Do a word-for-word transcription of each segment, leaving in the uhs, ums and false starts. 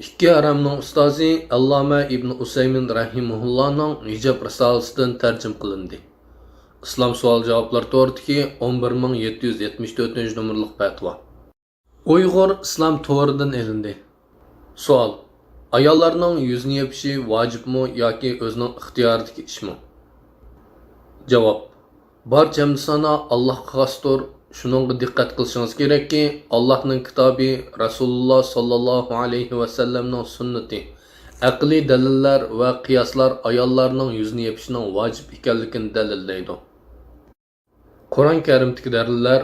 ئىككى ھەرەمنىڭ ئۇستازى ئەللامە ئىبن ئۇسەيمىن رەھىمەھۇللانىڭ ھىجاب رىسالىسىدىن تەرجىمە قىلىندى. ئىسلام سوئال-جاۋابلار تورىدىكى ئون بىر مىڭ يەتتە يۈز يەتمىش تۆتىنچى نومۇرلۇق پەتىۋا. ئۇيغۇر ئىسلام تورىدىن ئېلىندى. سوئال: ئاياللارنىڭ يۈزىنى يېپىشى ۋاجىپمۇ ياكى ئۆزىنىڭ ئىختىيارىدىكى ئىشمۇ؟ جاۋاب: بارچە ھەمدۇسانا ئاللاھقا خاستۇر. شۇنىڭغا دىققەت قىلىشىڭىز كېرەككى، ئاللاھنىڭ كىتابى، رەسۇلۇللا ساللاللاھۇ ئەلەيھى ۋەسەللەمنىڭ سۈننىتى، ئەقلىي دەلىللەر ۋە قىياسلار ئاياللارنىڭ يۈزىنى يېپىشىنىڭ ۋاجىپ ئىكەنلىكىنى دەلىللەيدۇ. قۇرئان كەرىمدىكى دەلىللەر.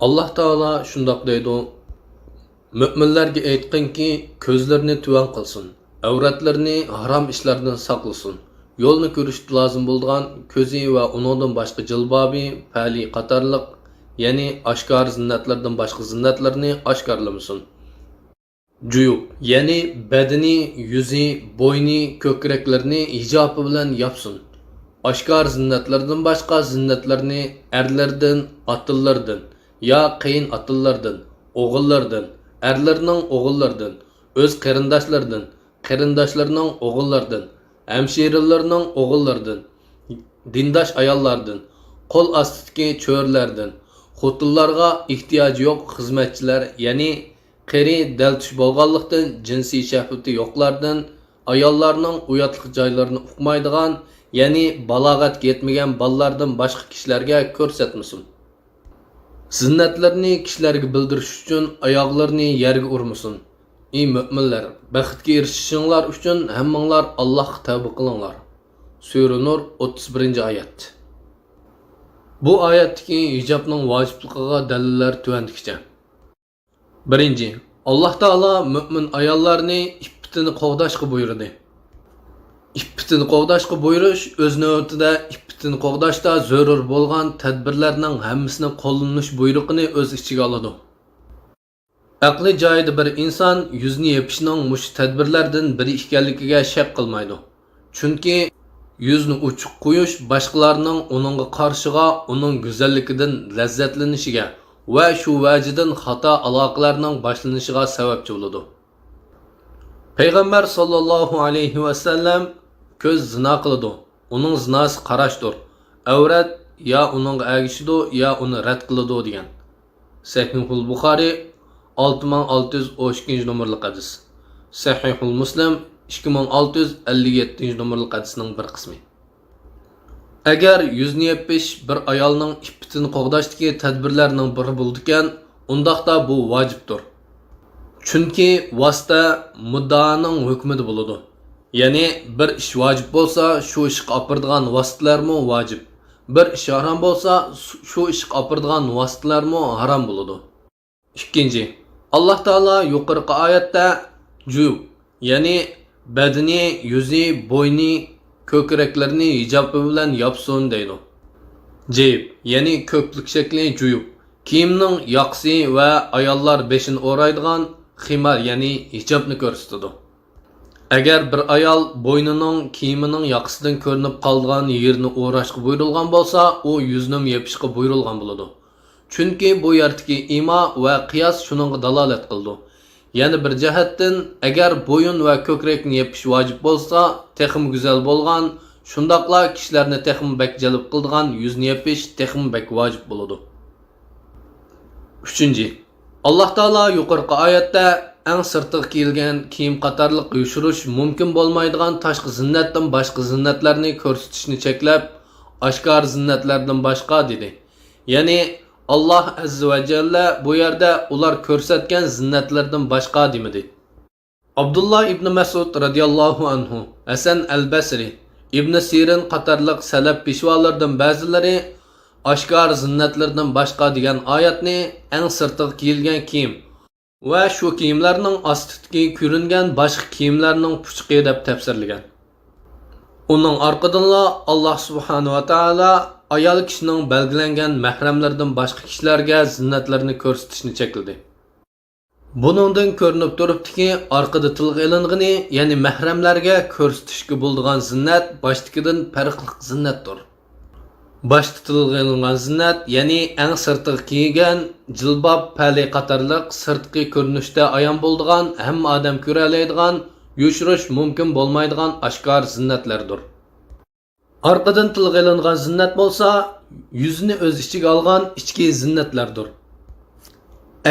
ئاللاھ تائالا شۇنداق دەيدۇ: مۆمىنلەرگە ئېيتقىنكى، كۆزلىرىنى تۆۋەن قىلسۇن، ئەۋرەتلىرىنى ھارام ئىشلاردىن ساقلىسۇن، يولنى كۆرۈشكە لازىم بولىدىغان كۆزى ۋە ئۇنىڭدىن باشقا جىلبابى، پەلى قاتارلىق، يەنى ئاشكارا زىننەتلەردىن باشقا زىننەتلىرىنى ئاشكارىلىمىسۇن. جۇيۇپ، يەنى بەدىنى، يۈزى، بوينى، كۆكرەكلىرىنى ھىجابى بىلەن ياپسۇن. ئاشكارا زىننەتلىرىدىن باشقا زىننەتلىرىنى ئەرلىرىدىن، ئاتىلىرىدىن يا قېيىن ئاتىلىرىدىن، ئوغۇللىرىدىن، ئەرلىرىنىڭ ئوغۇللىرىدىن، ئۆز قېرىنداشلىرىدىن، قېرىنداشلىرىنىڭ ئوغۇللىرىدىن، ھەمشىرىلىرىنىڭ ئوغۇللىرىدىن، دىنداش ئاياللاردىن، قول ئاستىدىكى چۆرىلەردىن، خوتۇنلارغا ئېھتىياجى يوق خىزمەتچىلەر، يەنى قېرى دەلتۈش بولغانلىقتىن، جىنسىي شەھۋىتى يوقلاردىن، ئاياللارنىڭ ئۇياتلىق جايلىرىنى ئۇقمايدىغان، يەنى بالاغەتكە يەتمىگەن بالىلاردىن باشقا كىشىلەرگە كۆرسەتمىسۇن. زىننەتلىرىنى كىشىلەرگە بىلدۈرۈش ئۈچۈن ئاياغلىرىنى يەرگە ئۇرمىسۇن. ئى مۆمىنلەر، بەختكە ئېرىشىشىڭلار ئۈچۈن ھەممىڭلار ئاللاھقا تەۋبە قىلىڭلار. سۈرە نۇر، ئوتتۇز بىرىنچى ئايەت. بۇ ئايەتتىكى ھىجابنىڭ ۋاجىپلىقىغا دەلىللەر تۆۋەندىكىچە. بىرىنچى، ئاللاھ تائالا مۆمىن ئاياللارنى ئىپپىتىنى قوغداشقا بۇيرۇدى. ئىپپىتىنى قوغداشقا بۇيرۇش ئۆز نۆۋىتىدە ئىپپىتىنى قوغداشتا زۆرۈر بولغان تەدبىرلەرنىڭ ھەممىسىنى قوللىنىش بۇيرۇقىنى ئۆز ئىچىگە ئالىدۇ. ئەقلى جايىدا بىر ئىنسان يۈزنى يېپىشنىڭ مۇشۇ تەدبىرلەردىن بىرى ئىكەنلىكىگە شەك قىلمايدۇ. چۈنكى يۈزنى ئوچۇق قويۇش باشقىلارنىڭ ئۇنىڭغا قارىشىغا، ئۇنىڭ گۈزەللىكىدىن لەززەتلىنىشىگە ۋە شۇ ۋەجىدىن خاتا ئالاقىلەرنىڭ باشلىنىشىغا سەۋەبچى بولىدۇ. پەيغەمبەر ساللاللاھۇ ئەلەيھى ۋەسەللەم، كۆز زىنا قىلىدۇ، ئۇنىڭ زىناسى قاراشتۇر، ئەۋرەت يا ئۇنىڭغا ئەگىشىدۇ يا ئۇنى رەت قىلىدۇ دېگەن. سەھىھۇل بۇخارى، ئالتە مىڭ ئالتە يۈز ئون ئىككىنچى نومۇرلۇق ھەدىس. سەھىھۇل مۇسلىم، ئىككى مىڭ ئالتە يۈز ئەللىك يەتتىنچى نومۇرلۇق ھەدىسنىڭ بىر قىسمى. ئەگەر يۈزنى يېپىش بىر ئايالنىڭ ئىپپىتىنى قوغداشتىكى تەدبىرلەرنىڭ بىرى بولىدىكەن، ئۇنداقتا بۇ ۋاجىپتۇر. چۈنكى ۋاسىتە مۇددىئانىڭ ھۆكمىدە بولىدۇ. يەنى بىر ئىش ۋاجىپ بولسا، شۇ ئىشقا ئاپىرىدىغان ۋاسىتىلەرمۇ ۋاجىپ. بىر ئىش ھارام بولسا، شۇ ئىشقا ئاپىرىدىغان ۋاسىتىلەرمۇ ھارام بولىدۇ. ئىككىنچى، ئاللاھ تائالا يۇقىرىقى ئايەتتە جۇيۇپ، يەنى بەدىنى، يۈزى، بوينى، كۆكرەكلىرىنى ھىجابى بىلەن ياپسۇن دەيدۇ. جىيىپ، يەنى كۆپلۈك شەكلى جۇيۇپ، كىيىمنىڭ ياقىسى ۋە ئاياللار بېشىنى ئورايدىغان خىمار، يەنى ھىجابنى كۆرسىتىدۇ. ئەگەر بىر ئايال بوينىنىڭ كىيىمىنىڭ ياقىسىدىن كۆرۈنۈپ قالىدىغان يېرىنى ئوراشقا بۇيرۇلغان بولسا، ئۇ يۈزىنىمۇ يېپىشقا بۇيرۇلغان بولىدۇ. چۈنكى بۇ يەردىكى ئىما ۋە قىياس شۇنىڭغا دالالەت قىلىدۇ. يەنە بىر جەھەتتىن، ئەگەر بويۇن ۋە كۆكرەكنى يېپىش ۋاجىپ بولسا، تېخىمۇ گۈزەل بولغان، شۇنداقلا كىشىلەرنى تېخىمۇ بەك جەلپ قىلىدىغان يۈزنى يېپىش تېخىمۇ بەك ۋاجىپ بولىدۇ. ئۈچىنچى، ئاللاھ تائالا يۇقىرىقى ئايەتتە ئەڭ سىرتىغا كىيىلگەن كىيىم قاتارلىق يوشۇرۇش مۇمكىن بولمايدىغان تاشقى زىننەتتىن باشقا زىننەتلەرنى كۆرسىتىشنى چەكلەپ، ئاشكارا زىننەتلەردىن باشقا دېدى. يەنى ئاللاھ ئەززە ۋە جەللە بۇ يەردە ئۇلار كۆرسەتكەن زىننەتلىرىدىن باشقا دېمىدى. ئابدۇللا ئىبنى مەسئۇد رەزىياللاھۇ ئەنھۇ، ھەسەن ئەل بەسرى، ئىبنى سىرىن قاتارلىق سەلەپ پېشۋالىرىدىن بەزىلىرى ئاشكارا زىننەتلىرىدىن باشقا دېگەن ئايەتنى ئەڭ سىرتىغا كىيىلگەن كىيىم ۋە شۇ كىيىملەرنىڭ ئاستىدىكى كۆرۈنگەن باشقا كىيىملەرنىڭ پۇچىقى دەپ تەپسىرلىگەن. ئۇنىڭ ئارقىدىنلا ئاللاھ سۇبھانەھۇ ۋە تائالا ئايال كىشىنىڭ بەلگىلەنگەن مەھرەملىرىدىن باشقا كىشىلەرگە زىننەتلىرىنى كۆرسىتىشنى چەكلىدى. بۇنىڭدىن كۆرۈنۈپ تۇرۇپتۇكى، ئارقىدا تىلغا ئېلىنغىنى، يەنى مەھرەملەرگە كۆرسىتىشكە بولىدىغان زىننەت باشتىكىدىن پەرقلىق زىننەتتۇر. باشتا تىلغا ئېلىنغان زىننەت، يەنى ئەڭ سىرتىغا كىيگەن، جىلباب، پەلى قاتارلىق سىرتقى كۆرۈنۈشتە ئايان بولىدىغان، ھەممە ئادەم كۆرەلەيدىغان، يوشۇرۇش مۇمكىن بولمايدىغان ئاشكارا زىننەتلەردۇر. ئارقىدىن تىلغا ئېلىنغان زىننەت بولسا، يۈزنى ئۆز ئىچىگە ئالغان ئىچكى زىننەتلەردۇر.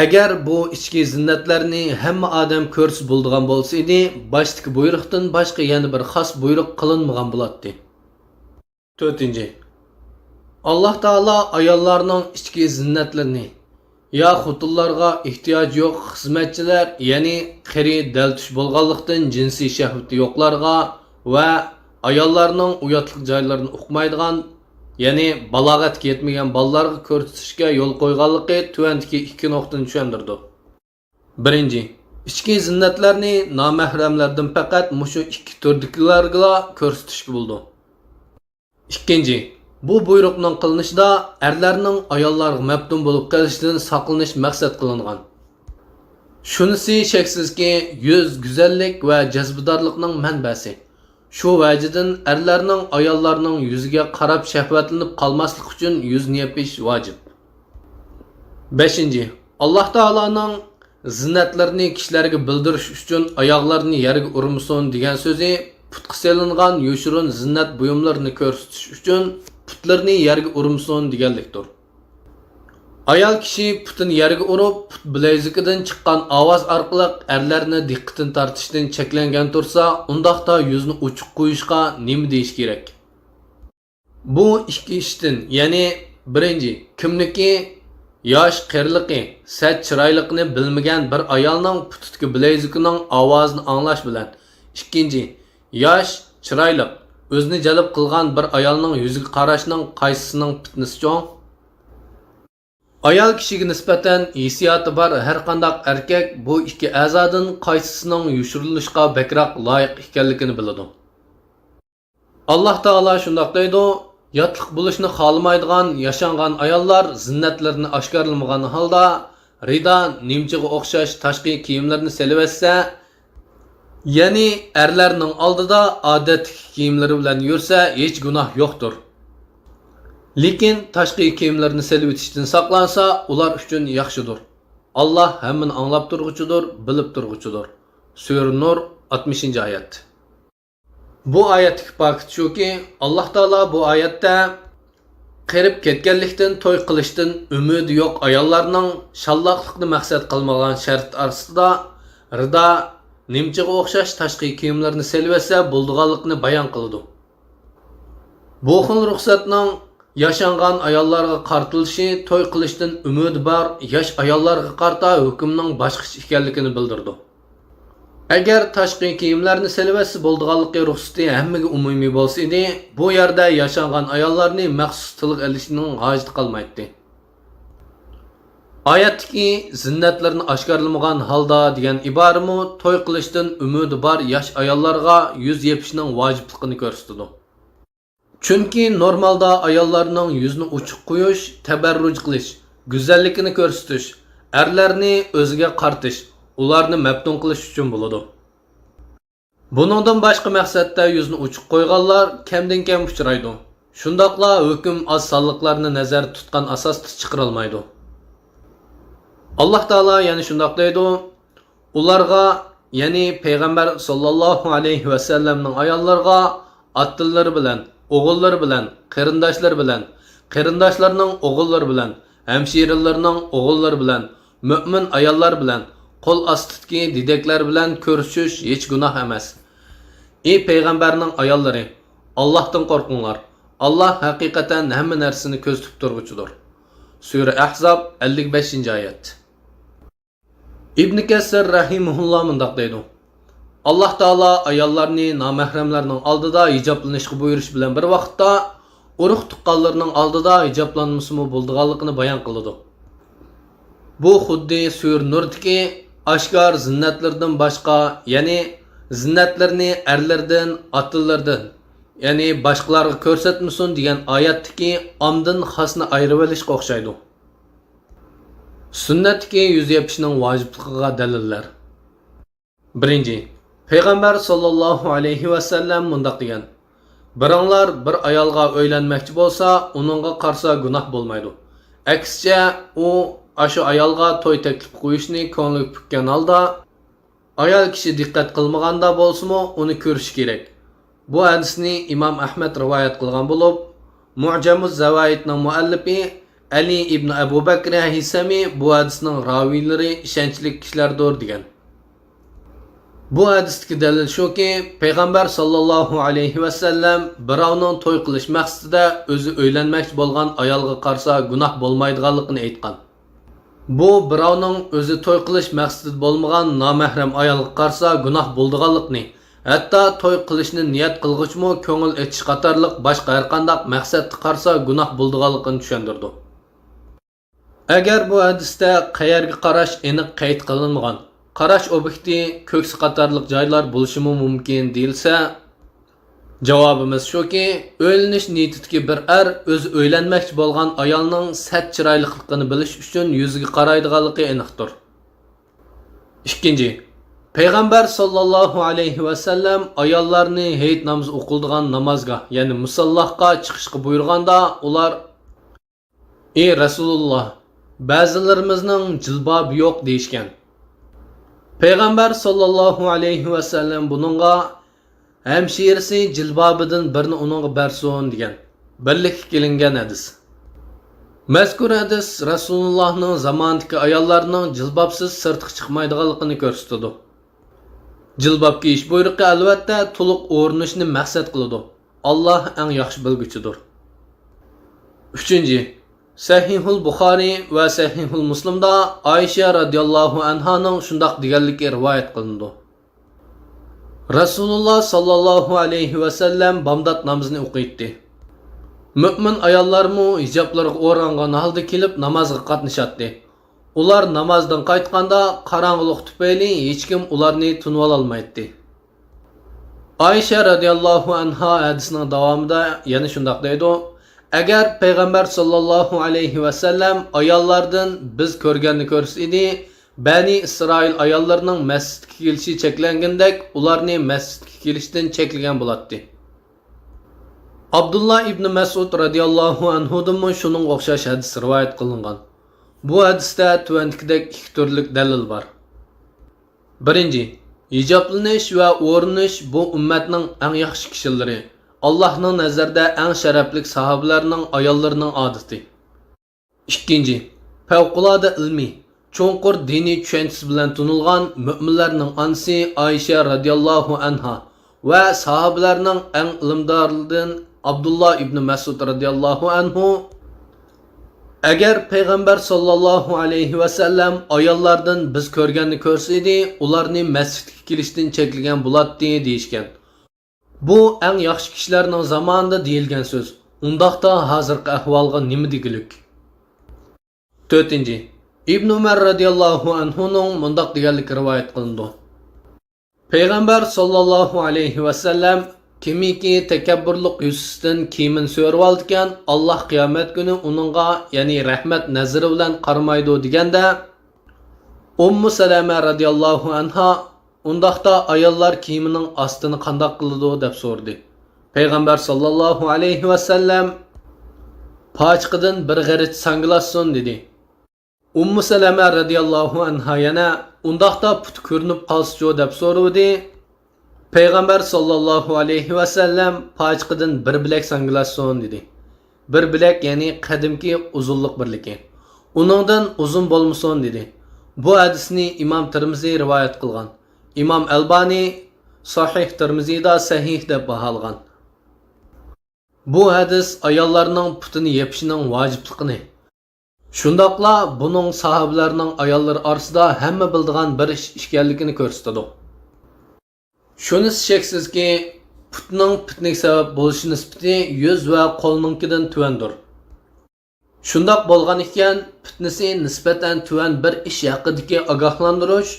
ئەگەر بۇ ئىچكى زىننەتلەرنى ھەممە ئادەم كۆرسە بولىدىغان بولسا ئىدى، باشتىكى بۇيرۇقتىن باشقا يەنە بىر خاس بۇيرۇق قىلىنمىغان بولاتتى. تۆتىنچى، ئاللاھ تائالا ئاياللارنىڭ ئىچكى زىننەتلىرىنى، يا خوتۇنلارغا ئېھتىياجى يوق خىزمەتچىلەر، يەنى قېرى دەلتۈش بولغانلىقتىن جىنسىي شەھۋىتى يوقلارغا ۋە ئاياللارنىڭ ئۇياتلىق جايلىرىنى ئۇقمايدىغان، يەنى بالاغەتكە يەتمىگەن بالىلارغا كۆرسىتىشكە يول قويغانلىقى تۆۋەندىكى ئىككى نۇقتىنى چۈشەندۈرىدۇ. بىرىنچى، ئىچكى زىننەتلەرنى نامەھرەملەردىن پەقەت مۇشۇ ئىككى تۈردىكىلەرگىلا كۆرسىتىشكە بولىدۇ. ئىككىنچى، بۇ بۇيرۇقنىڭ قىلىنىشىدا ئەرلەرنىڭ ئاياللارغا مەپتۇن بولۇپ قېلىشىدىن ساقلىنىش مەقسەت قىلىنغان. شۇنىسى شەكسىزكى، يۈز گۈزەللىك ۋە جەزبىدارلىقنىڭ مەنبەسى. شۇ ۋەجىدىن ئەرلەرنىڭ ئاياللارنىڭ يۈزىگە قاراپ شەھۋەتلىنىپ قالماسلىقى ئۈچۈن يۈزنى يېپىش ۋاجىپ. بەشىنچى، ئاللاھ تائالانىڭ زىننەتلىرىنى كىشىلەرگە بىلدۈرۈش ئۈچۈن ئاياغلارنى يەرگە ئۇرمىسۇن دېگەن سۆزى پۇتقا سېلىنغان يوشۇرۇن زىننەت بۇيۇملىرىنى كۆرسىتىش ئۈچۈن پۇتلىرىنى يەرگە ئۇرمىسۇن دېگەنلىكتۇر. ئايال كىشى پۇتىنى يەرگە ئۇرۇپ، پۇت بىلەيزۈكىدىن چىققان ئاۋاز ئارقىلىق ئەرلەرنى دىققىتىنى تارتىشتىن چەكلەنگەن تۇرسا، ئۇنداقتا يۈزنى ئوچۇق قويۇشقا نېمە دېيىش كېرەك؟ بۇ ئىككى ئىشتىن، يەنى بىرىنچى، كىملىكى، ياش، قېرىلىقى، سەت چىرايلىقىنى بىلمىگەن بىر ئايالنىڭ پۇتىدىكى بىلەيزۈكىنىڭ ئاۋازىنى ئاڭلاش بىلەن، ئىككىنچى، ياش، چىرايلىق، ئۆزىنى جەلپ قىلغان بىر ئايالنىڭ يۈزىگە قاراشنىڭ قايسىسىنىڭ پىتنىسى چوڭ؟ ئايال كىشىگە نىسبەتەن ھېسسىياتى بار ھەرقانداق ئەركەك بۇ ئىككى ئەزادىن قايسىسىنىڭ يوشۇرۇلۇشقا بەكرەك لايىق ئىكەنلىكىنى بىلىدۇ. ئاللاھ تائالا شۇنداق دەيدۇ، ياتلىق بولۇشنى خالىمايدىغان ياشانغان ئاياللار زىننەتلىرىنى ئاشكارىلىمىغان ھالدا، رىدا، نىمچىغا ئوخشاش تاشقى كىيىملىرىنى سېلىۋەتسە، يەنى ئەرلەرنىڭ ئالدىدا ئادەتتىكى كىيىملىرى بىلەن يۈرسە، ھېچ گۇناھ يوقتۇر. لېكىن تاشقى كىيىملىرىنى سېلىۋېتىشتىن ساقلانسا، ئۇلار ئۈچۈن ياخشىدۇر. ئاللاھ ھەممىنى ئاڭلاپ تۇرغۇچىدۇر، بىلىپ تۇرغۇچىدۇر. سۈرە نۇر، ئاتمىشىنچى ئايەت. بۇ ئايەتتىكى پاكىت شۇكى، ئاللاھ تائالا بۇ ئايەتتە قېرىپ كەتكەنلىكتىن توي قىلىشتىن ئۈمىدى يوق ئاياللارنىڭ شاللاقلىقنى مەقسەت قىلمىغان شەرت ئاستىدا رىدا، نىمچىغا ئوخشاش تاشقى كىيىملىرىنى سېلىۋەتسە بولىدىغانلىقىنى بايان قىلىدۇ. بۇ خىل رۇخسەتنىڭ ياشانغان ئاياللارغا قارىتىلىشى توي قىلىشتىن ئۈمىدى بار ياش ئاياللارغا قارىتا ھۆكۈمنىڭ باشقىچە ئىكەنلىكىنى بىلدۈرىدۇ. ئەگەر تاشقى كىيىملەرنى سېلىۋەتسە بولىدىغانلىقى رۇخسىتى ھەممىگە ئومۇمىي بولسا ئىدى، بۇ يەردە ياشانغان ئاياللارنى مەخسۇس تىلغا ئېلىشنىڭ ھاجىتى قالمايتتى. ئايەتتىكى زىننەتلىرىنى ئاشكارىلىمىغان ھالدا دېگەن ئىبارىمۇ توي قىلىشتىن ئۈمىدى بار ياش ئاياللارغا يۈز يېپىشنىڭ ۋاجىپلىقىنى كۆرسىتىدۇ. چۈنكى نورمالدا ئاياللارنىڭ يۈزىنى ئوچۇق قويۇش، تەبەررۇج قىلىش، گۈزەللىكىنى كۆرسىتىش، ئەرلەرنى ئۆزىگە قارىتىش، ئۇلارنى مەپتۇن قىلىش ئۈچۈن بولىدۇ. بۇنىڭدىن باشقا مەقسەتتە يۈزىنى ئوچۇق قويغانلار كەمدىن كەم ئۇچرايدۇ. شۇنداقلا ھۆكۈم ئاز سانلىقلارنى نەزەردە تۇتقان ئاساستا چىقىرىلمايدۇ. ئاللاھ تائالا يەنە شۇنداق دەيدۇ، ئۇلارغا، يەنى پەيغەمبەر ساللاللاھۇ ئەلەيھى ۋەسەللەمنىڭ ئاياللىرىغا ئاتىلىرى بىلەن، ئوغۇللىرى بىلەن، قېرىنداشلىرى بىلەن، قېرىنداشلىرىنىڭ ئوغۇللىرى بىلەن، ھەمشىرىلىرىنىڭ ئوغۇللىرى بىلەن، مۆمىن ئاياللار بىلەن، قول ئاستىدىكى دېدەكلەر بىلەن كۆرۈشۈش ھېچ گۇناھ ئەمەس. ئى پەيغەمبەرنىڭ ئاياللىرى، ئاللاھتىن قورقۇڭلار. ئاللاھ ھەقىقەتەن ھەممە نەرسىنى كۆزىتىپ تۇرغۇچىدۇر. سۈرە ئەھزاب، ئەللىك بەشىنچى ئايەت. ئىبن كەسىر رەھىمەھۇللا مۇنداق دەيدۇ، ئاللاھ تائالا ئاياللارنى نامەھرەملەرنىڭ ئالدىدا ھىجابلىنىشقا بۇيرۇش بىلەن بىر ۋاقىتتا، ئۇرۇق-تۇغقانلىرىنىڭ ئالدىدا ھىجابلانمىسىمۇ بولىدىغانلىقىنى بايان قىلىدۇ. بۇ خۇددى سۈرە نۇردىكى ئاشكارا زىننەتلىرىدىن باشقا، يەنى زىننەتلىرىنى ئەرلىرىدىن، ئاتىلىرىدىن، يەنى باشقىلارغا كۆرسەتمىسۇن دېگەن ئايەتتىكى ئامدىن خاسنى ئايرىۋېلىشقا ئوخشايدۇ. سۈننەتتىكى يۈز يېپىشنىڭ ۋاجىپلىقىغا دەلىللەر. بىرىنچى، پەيغەمبەر ساللاللاھۇ ئەلەيھى ۋەسەللەم مۇنداق دېگەن، بىرىڭلار بىر ئايالغا ئۆيلەنمەكچى بولسا، ئۇنىڭغا قارىسا گۇناھ بولمايدۇ. ئەكسىچە، ئۇ ئاشۇ ئايالغا توي تەكلىپ قويۇشنى كۆڭلىگە پۈككەن ھالدا، ئايال كىشى دىققەت قىلمىغاندا بولسىمۇ، ئۇنى كۆرۈشى كېرەك. بۇ ھەدىسنى ئىمام ئەھمەد رىۋايەت قىلغان بولۇپ، مۇئجەمۇز زەۋائىدنىڭ مۇئەللىپى ئەلى ئىبن ئەبۇ بەكرى ھەيسەمى بۇ ھەدىسنىڭ راۋىيلىرى ئىشەنچلىك كىشىلەردۇر دېگەن. بۇ ھەدىستىكى دەلىل شۇكى، پەيغەمبەر ساللاللاھۇ ئەلەيھى ۋەسەللەم بىراۋنىڭ توي قىلىش مەقسىتىدە ئۆزى ئۆيلەنمەكچى بولغان ئايالغا قارىسا گۇناھ بولمايدىغانلىقىنى ئېيتقان. بۇ بىراۋنىڭ ئۆزى توي قىلىش مەقسىتىدە بولمىغان نامەھرەم ئايالغا قارىسا گۇناھ بولىدىغانلىقىنى، ھەتتا توي قىلىشنى نىيەت قىلغۇچىمۇ كۆڭۈل ئېچىش قاتارلىق باشقا ھەرقانداق مەقسەتتە قارىسا گۇناھ بولىدىغانلىقىنى چۈشەندۈرىدۇ. ئەگەر بۇ ھەدىستە قەيەرگە قاراش ئېنىق قەيت قىلىنمىغان، قاراش ئوبيېكتى، كۆكسى قاتارلىق جايلار بولۇشىمۇ مۇمكىن دېيىلسە، جاۋابىمىز شۇكى، ئۆيلىنىش نىيىتىدىكى بىر ئەر ئۆزى ئۆيلەنمەكچى بولغان ئايالنىڭ سەت چىرايلىقلىقىنى بىلىش ئۈچۈن يۈزىگە قارايدىغانلىقى ئېنىقتۇر. ئىككىنچى، پەيغەمبەر ساللاللاھۇ ئەلەيھى ۋەسەللەم ئاياللارنى ھېيت نامىزى ئوقۇلىدىغان نامازغا، يەنى مۇساللاغا چىقىشقا بۇيرۇغاندا، ئۇلار، ئى رەسۇلۇللا، بەزىلىرىمىزنىڭ جىلبابى يوق دېيىشكەن. پەيغەمبەر ساللاللاھۇ ئەلەيھى ۋەسەللەم بۇنىڭغا، ھەمشىرىسى جىلبابىدىن بىرنى ئۇنىڭغا بەرسۇن دېگەن. بىرلىككە كېلىنگەن ھەدىس. مەزكۇر ھەدىس رەسۇلۇللاھنىڭ زامانىدىكى ئاياللارنىڭ جىلبابسىز سىرتقا چىقمايدىغانلىقىنى كۆرسىتىدۇ. جىلباب كىيىش بۇيرۇقى ئەلۋەتتە تولۇق ئورىنىشنى مەقسەت قىلىدۇ. ئاللاھ ئەڭ ياخشى بىلگۈچىدۇر. ئۈچىنچى، سەھىھۇل بۇخارىي ۋە سەھىھۇل مۇسلىمدا ئائىشە رەزىياللاھۇ ئەنھانىڭ شۇنداق دېگەنلىكى رىۋايەت قىلىنىدۇ. رەسۇلۇللا ساللاللاھۇ ئەلەيھى ۋەسەللەم بامدات نامىزىنى ئوقۇيتتى. مۆمىن ئاياللارمۇ ھىجابلىرىغا ئورانغان ھالدا كېلىپ نامازغا قاتنىشاتتى. ئۇلار نامازدىن قايتقاندا قاراڭغۇلۇق تۈپەيلى ھېچكىم ئۇلارنى تونۇۋالالمايتتى. ئائىشە رەزىياللاھۇ ئەنھا ھەدىسنىڭ داۋامىدا يەنە شۇنداق دەيدۇ، ئەگەر پەيغەمبەر ساللاللاھۇ ئەلەيھى ۋەسەللەم ئاياللاردىن بىز كۆرگەننى كۆرسە ئىدى، بەنى ئىسرائىل ئاياللىرىنىڭ مەسچىتكە كېلىشى چەكلەنگىنىدەك، ئۇلارنى مەسچىتكە كېلىشتىن چەكلىگەن بولاتتى. ئابدۇللا ئىبنى مەسئۇد رەزىياللاھۇ ئەنھۇدىنمۇ شۇنىڭغا ئوخشاش ھەدىس رىۋايەت قىلىنغان. بۇ ھەدىستە تۆۋەندىكىدەك ئىككى تۈرلۈك دەلىل بار. بىرىنچى، ھىجابلىنىش ۋە ئورىنىش بۇ ئۈممەتنىڭ ئەڭ ياخشى كىشىلىرى، ئاللاھنىڭ نەزىرىدە ئەڭ شەرەپلىك ساھابىلەرنىڭ ئاياللىرىنىڭ ئادىتى. ئىككىنچى، پەۋقۇلئاددە ئىلمىي، چوڭقۇر دىنىي چۈشەنچىسى بىلەن تونۇلغان مۆمىنلەرنىڭ ئانىسى ئائىشە رەزىياللاھۇ ئەنھا ۋە ساھابىلەرنىڭ ئەڭ ئىلىمدارلىرىدىن ئابدۇللا ئىبنى مەسئۇد رەزىياللاھۇ ئەنھۇ، ئەگەر پەيغەمبەر ساللاللاھۇ ئەلەيھى ۋەسەللەم ئاياللاردىن بىز كۆرگەننى كۆرسە ئىدى، ئۇلارنى مەسچىتكە كېلىشتىن چەكلىگەن بولاتتى دېيىشكەن. بۇ ئەڭ ياخشى كىشىلەرنىڭ زامانىدا دېيىلگەن سۆز. ئۇنداقتا ھازىرقى ئەھۋالغا نېمە دېگۈلۈك؟ تۆتىنچى، ئىبن ئۆمەر رەزىياللاھۇ ئەنھۇنىڭ مۇنداق دېگەنلىكى رىۋايەت قىلىنىدۇ. پەيغەمبەر ساللاللاھۇ ئەلەيھى ۋەسەللەم كىمكى تەكەببۇرلۇق يۈزىسىدىن كىيىمىنى سۆرىۋالىدىكەن، ئاللاھ قىيامەت كۈنى ئۇنىڭغا، يەنى رەھمەت نەزىرى بىلەن قارىمايدۇ دېگەندە، ئۇممۇ سەلەمە رەزىياللاھۇ ئەنھا، ئۇنداقتا ئاياللار كىيىمىنىڭ ئاستىنى قانداق قىلىدۇ؟ دەپ سورىدى. پەيغەمبەر ساللاللاھۇ ئەلەيھى ۋەسەللەم، پاچىقىدىن بىر غېرىچ ساڭگىلاتسۇن، دېدى. ئۇممۇ سەلەمە رەزىياللاھۇ ئەنھا يەنە، ئۇنداقتا پۇتى كۆرۈنۈپ قالسىچۇ؟ دەپ سورىۋىدى. پەيغەمبەر ساللاللاھۇ ئەلەيھى ۋەسەللەم پاچىقىدىن بىر بىلەك ساڭگىلاتسۇن، دېدى. بىر بىلەك، يەنى قەدىمكى ئۇزۇنلۇق بىرلىكى. ئۇنىڭدىن ئۇزۇن بولمىسۇن، دېدى. بۇ ھەدىسنى ئىمام تىرمىزى رىۋايەت قىلغان. ئىمام ئەلبانى ساھىھ تىرمىزىدا سەھىھ دەپ باھالىغان. بۇ ھەدىس ئاياللارنىڭ پۇتىنى يېپىشنىڭ ۋاجىپلىقىنى، شۇنداقلا بۇنىڭ ساھابىلەرنىڭ ئاياللىرى ئارىسىدا ھەممە بىلىدىغان بىر ئىش ئىكەنلىكىنى كۆرسىتىدۇ. شۇنىسى شەكسىزكى، پۇتنىڭ پىتنىگە سەۋەب بولۇش نىسبىتى يۈز ۋە قولنىڭكىدىن تۆۋەندۇر. شۇنداق بولغان ئىكەن، پىتنىسى نىسبەتەن تۆۋەن بىر ئىش ھەققىدىكى ئاگاھلاندۇرۇش،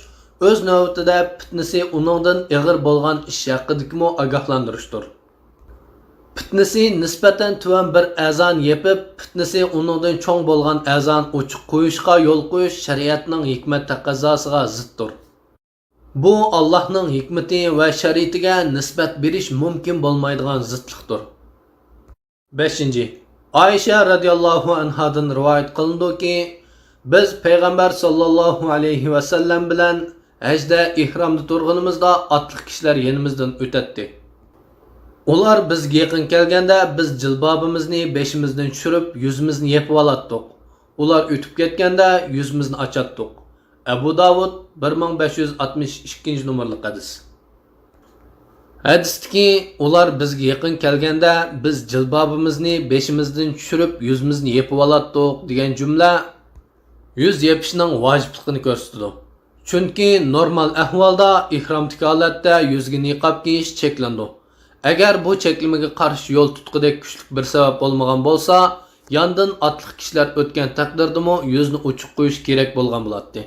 ئۆز نۆۋىتىدە پىتنىسى ئۇنىڭدىن ئېغىر بولغان ئىش ھەققىدىكىمۇ ئاگاھلاندۇرۇشتۇر. پىتنىسى نىسبەتەن تۆۋەن بىر ئەزانى يېپىپ، پىتنىسى ئۇنىڭدىن چوڭ بولغان ئەزانى ئوچۇق قويۇشقا يول قويۇش شەرىئەتنىڭ ھېكمەت تەقەززاسىغا زىتتۇر. بۇ ئاللاھنىڭ ھېكمىتى ۋە شەرىئىتىگە نىسبەت بېرىش مۇمكىن بولمايدىغان زىتلىقتۇر. بەشىنچى، ئائىشە رەزىياللاھۇ ئەنھادىن رىۋايەت قىلىنىدۇكى، بىز پەيغەمبەر ساللاللاھۇ ئەلەيھى ۋەسەللەم بىلەن ھەجدە ئېھرامدا تۇرغىنىمىزدا ئاتلىق كىشىلەر يېنىمىزدىن ئۆتەتتى. ئۇلار بىزگە يېقىن كەلگەندە، بىز جىلبابىمىزنى بېشىمىزدىن چۈشۈرۈپ، يۈزىمىزنى يېپىۋالاتتۇق. ئۇلار ئۆتۈپ كەتكەندە، يۈزىمىزنى ئاچاتتۇق. ئەبۇ داۋۇد، بىر مىڭ بەش يۈز ئاتمىش ئىككىنچى نومۇرلۇق ھەدىس. ھەدىستىكى، ئۇلار بىزگە يېقىن كەلگەندە، بىز جىلبابىمىزنى بېشىمىزدىن چۈشۈرۈپ، يۈزىمىزنى يېپىۋالاتتۇق دېگەن جۈملە يۈز يېپىشنىڭ ۋاجىپلىقىنى كۆرسىتىدۇ. چۈنكى نورمال ئەھۋالدا ئېھرامدىكى ھالەتتە يۈزگە نىقاب كىيىش چەكلىنىدۇ. ئەگەر بۇ چەكلىمىگە قارشى يول تۇتقۇدەك كۈچلۈك بىر سەۋەب بولمىغان بولسا، ياندىن ئاتلىق كىشىلەر ئۆتكەن تەقدىردىمۇ يۈزنى ئوچۇق قويۇش كېرەك بولغان بولاتتى.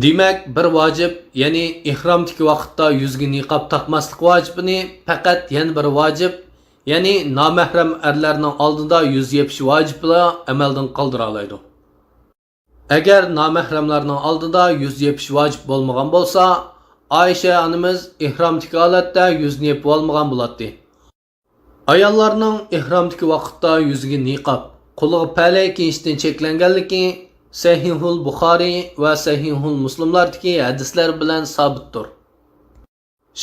دېمەك، بىر ۋاجىپ، يەنى ئېھرامدىكى ۋاقىتتا يۈزگە نىقاب تاقماسلىق ۋاجىپىنى پەقەت يەنە بىر ۋاجىپ، يەنى نامەھرەم ئەرلەرنىڭ ئالدىدا يۈز يېپىش ۋاجىپىلا ئەمەلدىن قالدۇرالايدۇ. ئەگەر نامەھرەملەرنىڭ ئالدىدا يۈز يېپىش ۋاجىپ بولمىغان بولسا، ئائىشە ئانىمىز ئېھرامدىكى ھالەتتە يۈزنى يېپىۋالمىغان بولاتتى. ئاياللارنىڭ ئېھرامدىكى ۋاقىتتا يۈزىگە نىقاب، قولىغا پەلەي كىيىشتىن چەكلەنگەنلىكى سەھىھۇل بۇخارىي ۋە سەھىھۇل مۇسلىملاردىكى ھەدىسلەر بىلەن سابىتتۇر.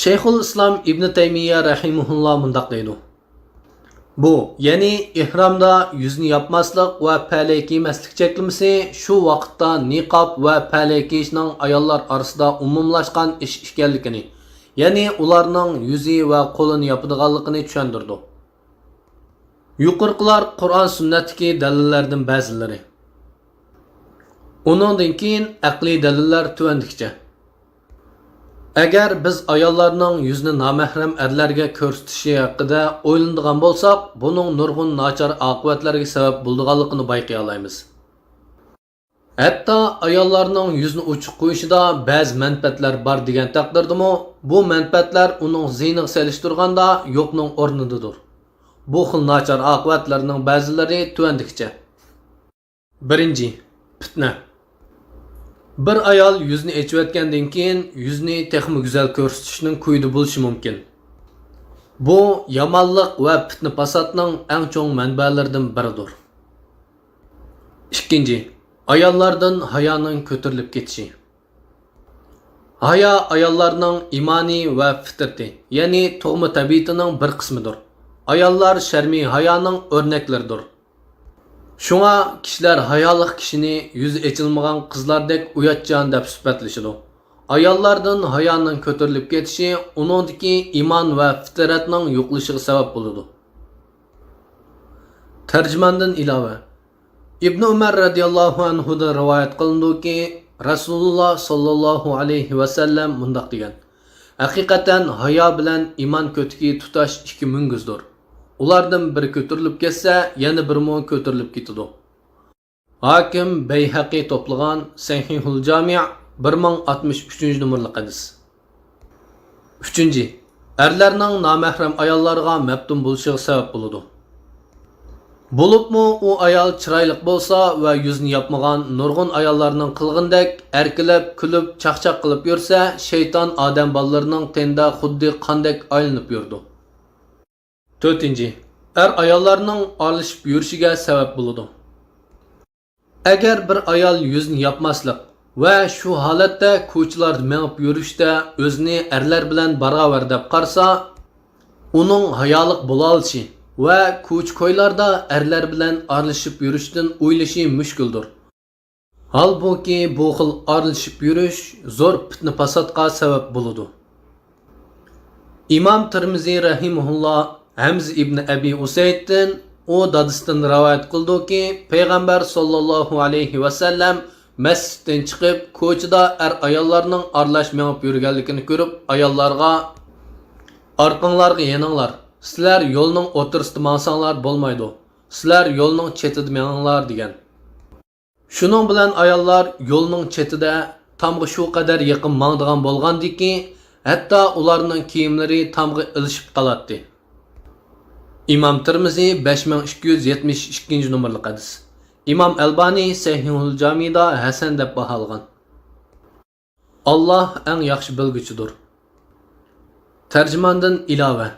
شەيخۇل ئىسلام ئىبنى تەيمىيە رەھىمەھۇللا مۇنداق دەيدۇ: بۇ، يەنى ئېھرامدا يۈزنى ياپماسلىق ۋە پەلەي كىيمەسلىك چەكلىمىسى شۇ ۋاقىتتا نىقاب ۋە پەلەي كىيىشنىڭ ئاياللار ئارىسىدا ئومۇملاشقان ئىش ئىكەنلىكىنى، يەنى ئۇلارنىڭ يۈزى ۋە قولىنى ياپىدىغانلىقىنى چۈشەندۈرىدۇ. يۇقىرىقىلار قۇرئان سۈننەتتىكى دەلىللەردىن بەزىلىرى. ئۇنىڭدىن كېيىن ئەقلىي دەلىللەر تۆۋەندىكىچە. ئەگەر بىز ئاياللارنىڭ يۈزىنى نامەھرەم ئەرلەرگە كۆرسىتىشى ھەققىدە ئويلىنىدىغان بولساق، بۇنىڭ نۇرغۇن ناچار ئاقىۋەتلەرگە سەۋەب بولىدىغانلىقىنى بايقىيالايمىز. ھەتتا ئاياللارنىڭ يۈزىنى ئوچۇق قويۇشىدا بەزى مەنپەئەتلەر بار دېگەن تەقدىردىمۇ، بۇ مەنپەئەتلەر ئۇنىڭ زىيىنىغا سېلىشتۇرغاندا يوقنىڭ ئورنىدىدۇر. بۇ خىل ناچار ئاقىۋەتلەرنىڭ بەزىلىرى تۆۋەندىكىچە. بىرىنچى، پىتنە. بىر ئايال يۈزىنى ئېچىۋەتكەندىن كېيىن، يۈزىنى تېخىمۇ گۈزەل كۆرسىتىشنىڭ كويىدا بولۇشى مۇمكىن. بۇ يامانلىق ۋە پىتنە-پاساتنىڭ ئەڭ چوڭ مەنبەلىرىدىن بىرىدۇر. ئىككىنچى، ئاياللاردىن ھايانىڭ كۆتۈرۈلۈپ كېتىشى. ھايا ئاياللارنىڭ ئىمانى ۋە پىترىتى، يەنى تۇغما تەبىئىتىنىڭ بىر قىسمىدۇر. ئاياللار شەرمى ھايانىڭ ئۆرنەكلىرىدۇر. شۇڭا كىشىلەر ھايالىق كىشىنى يۈزى ئېچىلمىغان قىزلاردەك ئۇياتچان دەپ سۈپەتلىشىدۇ. ئاياللاردىن ھايانىڭ كۆتۈرۈلۈپ كېتىشى ئۇنىڭدىكى ئىمان ۋە پىترەتنىڭ يوقىلىشىغا سەۋەب بولىدۇ. تەرجىماندىن ئىلاۋە، ئىبنى ئۆمەر رەزىياللاھۇ ئەنھۇدىن رىۋايەت قىلىنىدۇكى، رەسۇلۇللا ساللاللاھۇ ئەلەيھى ۋەسەللەم مۇنداق دېگەن: ھەقىقەتەن ھايا بىلەن ئىمان كۆتىكى تۇتاش ئىككى مۈڭگۈزدۇر. ئۇلاردىن بىرى كۆتۈرۈلۈپ كەتسە، يەنە بىرىمۇ كۆتۈرۈلۈپ كېتىدۇ. ھاكىم، بەيھەقى توپلىغان سەھىھۇل جامىئ، بىر مىڭ ئاتمىش ئۈچىنچى نومۇرلۇق ھەدىس. ئۈچىنچى، ئەرلەرنىڭ نامەھرەم ئاياللارغا مەپتۇن بولۇشىغا سەۋەب بولىدۇ. بولۇپمۇ ئۇ ئايال چىرايلىق بولسا ۋە يۈزىنى ياپمىغان نۇرغۇن ئاياللارنىڭ قىلغىنىدەك ئەركىلەپ، كۈلۈپ، چاقچاق قىلىپ يۈرسە، شەيتان ئادەم بالىلىرىنىڭ تېنىدە خۇددى قاندەك ئايلىنىپ يۈرىدۇ. تۆتىنچى، ئەر-ئاياللارنىڭ ئارىلىشىپ يۈرۈشىگە سەۋەب بولىدۇ. ئەگەر بىر ئايال يۈزىنى ياپماسلىق ۋە شۇ ھالەتتە كوچىلاردا مېڭىپ يۈرۈشتە ئۆزىنى ئەرلەر بىلەن باراۋەر دەپ قارىسا، ئۇنىڭ ھايالىق بولالىشى ۋە كوچا-كويلاردا ئەرلەر بىلەن ئارىلىشىپ يۈرۈشتىن ئويلىشى مۈشكۈلدۇر. ھالبۇكى، بۇ خىل ئارىلىشىپ يۈرۈش زور پىتنە-پاساتقا سەۋەب بولىدۇ. ئىمام تىرمىزى رەھىمەھۇللا ھەمزە ئىبنى ئەبى ئۇسەيدتىن، ئۇ دادىسىدىن رىۋايەت قىلىدۇكى، پەيغەمبەر ساللاللاھۇ ئەلەيھى ۋەسەللەم مەسچىتتىن چىقىپ، كوچىدا ئەر-ئاياللارنىڭ ئارىلاش مېڭىپ يۈرگەنلىكىنى كۆرۈپ، ئاياللارغا، ئارقاڭلارغا يېنىڭلار، سىلەر يولنىڭ ئوتتۇرىسىدا ماڭساڭلار بولمايدۇ، سىلەر يولنىڭ چېتىدا مېڭىڭلار، دېگەن. شۇنىڭ بىلەن ئاياللار يولنىڭ چېتىدە تامغا شۇ قەدەر يېقىن ماڭىدىغان بولغانىدىكى، ھەتتا ئۇلارنىڭ كىيىملىرى تامغا ئىلىشىپ قالاتتى. ئىمام تىرمىزى، بەش مىڭ ئىككى يۈز يەتمىش ئىككىنچى نومۇرلۇق ھەدىس. ئىمام ئەلبانى سەھىھۇل جامىدا ھەسەن دەپ باھالىغان. ئاللاھ ئەڭ ياخشى بىلگۈچىدۇر. تەرجىماندىن ئىلاۋە.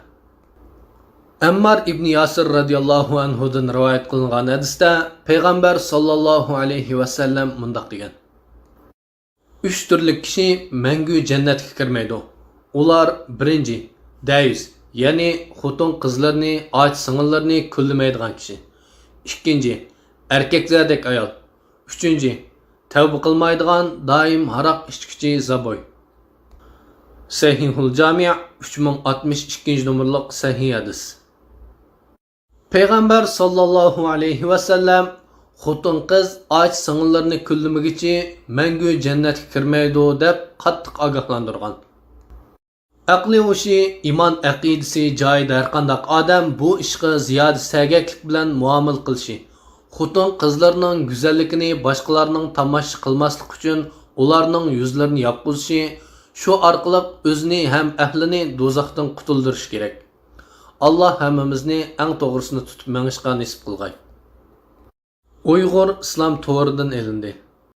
ئەممار ئىبنى ياسىر رەزىياللاھۇ ئەنھۇدىن رىۋايەت قىلىنغان ھەدىستە پەيغەمبەر ساللاللاھۇ ئەلەيھى ۋەسەللەم مۇنداق دېگەن: ئۈچ تۈرلۈك كىشى مەڭگۈ جەننەتكە كىرمەيدۇ. ئۇلار، بىرىنچى، دەييۇس، يەنى خوتۇن قىزلىرىنى، ئاچا سىڭىللىرىنى كۈنلىمەيدىغان كىشى. ئىككىنچى، ئەركەكلەردەك ئايال. ئۈچىنچى، تەۋبە قىلمايدىغان، دائىم ھاراق ئىچكۈچى زابوي. سەھىھۇل جامىئ، ئۈچ مىڭ ئاتمىش ئىككىنچى نومۇرلۇق سەھىھ ھەدىس. پەيغەمبەر ساللاللاھۇ ئەلەيھى ۋەسەللەم خوتۇن-قىز ئاچا سىڭىللىرىنى كۈنلىمىگۈچى مەڭگۈ جەننەتكە كىرمەيدۇ دەپ قاتتىق ئاگاھلاندۇرغان. ئەقلى ھوشى، ئىمان ئەقىدىسى جايىدا ھەرقانداق ئادەم بۇ ئىشقا زىيادە سەگەكلىك بىلەن مۇئامىلە قىلىشى، خوتۇن-قىزلىرىنىڭ گۈزەللىكىنى باشقىلارنىڭ تاماشا قىلماسلىقى ئۈچۈن ئۇلارنىڭ يۈزلىرىنى ياپقۇزۇشى، شۇ ئارقىلىق ئۆزىنى ھەم ئەھلىنى دوزاختىن قۇتۇلدۇرۇشى كېرەك. ئاللاھ ھەممىمىزنى ئەڭ توغرىسىنى تۇتۇپ مېڭىشقا نېسىپ قىلغاي. ئۇيغۇر ئىسلام تورىدىن ئېلىندى.